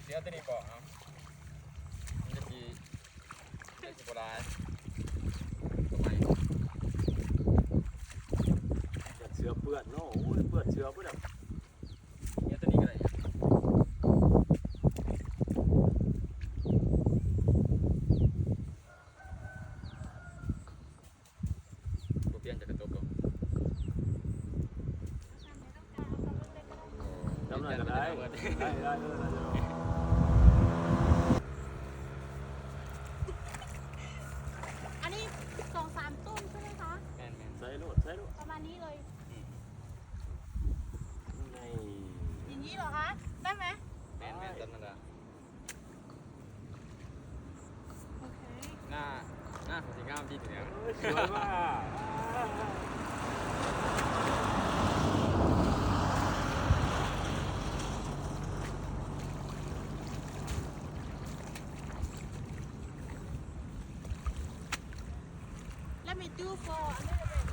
ດຽວຕົວນີ້ບໍ່ເອົາ ມັນຈະຊິ ມັນຈະຊິບໍ່ຫຼາຍ ຕົວໃໝ່ ຢ້ານເສື້ອເປື້ອນເນາະ. ໂອ້ຍ ເປື້ອນເສື້ອເບິດແລ້ວ. ເອົາຕົວນີ້ກໍໄດ້ ບໍ່ປ່ຽນຈາກກະຈົກເນາະ. ຈຳໜ້ອຍກໍໄດ້ ໄດ້ ໄດ້ ເອີ ໄດ້. ອັນນີ້ສອງສາມຕຸ້ມໃຊ່ໄໝຄະ? ແມ່ນໆ ໃສ່ໂລດ ໃສ່ໂລດ ປະມານນີ້ເລີຍ. ອືມ ນີ້ ຢ່າງນີ້ເຫລອຄະ? ໄດ້ໄໝ? ແມ່ນໆ ຕາມນັ້ນລະ. ໂອເຄ ໜ້າ ໜ້າເຂົາຊິງາມດີແທ້. ເອີຍ ສວຍວ່າ. ແລ້ວມີຕູ້ໂຟ ອັນນີ້ເປັນ